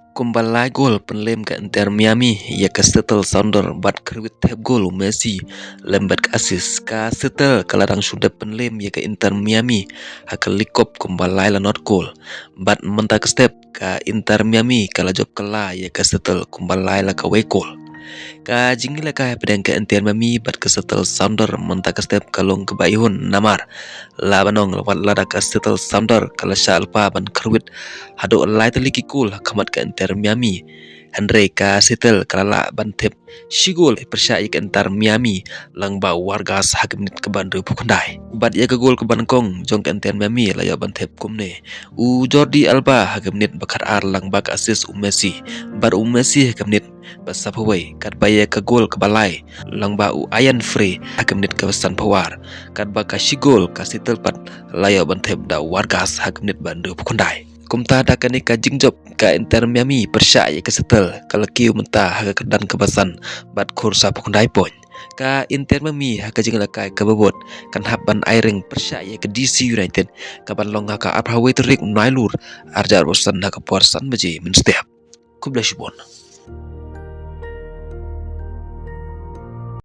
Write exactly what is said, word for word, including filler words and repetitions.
Kumba lai gol pynlem ka Inter Miami ïa ka Seattle Sounders bad khrwit thep gol u Messi lem bad ka assist. Ka Seattle ka la dang shu dep pynlem ïa ka Inter Miami ha ka League Cup kumba lai la nod gol. Bad mynta ka step ka Inter Miami ka la jop kylla ïa ka Seattle kumba lai la kawei gol. Ka jingïalehkai hapdeng ka Inter Miami bad ka Seattle Sounders mynta ka step ka long kaba ihun namar la ban ong wat lada ka Seattle Sounders ka la shah lypa ban khrwit haduh lai tylli ki gol ha khmat ka Inter Miami, hynrei ka Seattle ka la lah ban thep shi gol pyrshah ïa ka Inter Miami lyngba u Vargas ha ka minit kaba hynriewphew khyndai. Bad ïa ka gol kaba nyngkong jong ka Inter Miami la ïoh ban thep kumne u Jordi Alba ha ka minit ba khatar lyngba ka assist u Messi, bad u Messi ha ka minit ba sawphew wei, katba ïa ka gol kaba lai lyngba u Ian Frei ha ka minit kaba sanphew ar, katba ka shi gol ka Seattle pat la ïoh ban thep da u Vargas ha ka minit ba hynriewphew khyndai. Kumta da kane ka jingjop ka Inter Miami pyrshah ïa ka Seattle ka la kiew mynta ha ka kyrdan kaba san bad khur sawphew khyndai point. Ka Inter Miami ha ka jingïalehkai kaba bud kan hap ban ai ring pyrshah ïa ka D C United kaban long ha ka arphew wei tarik u Nailur arhajar arphew san ha ka por san baje mynstep. Khublei shibun.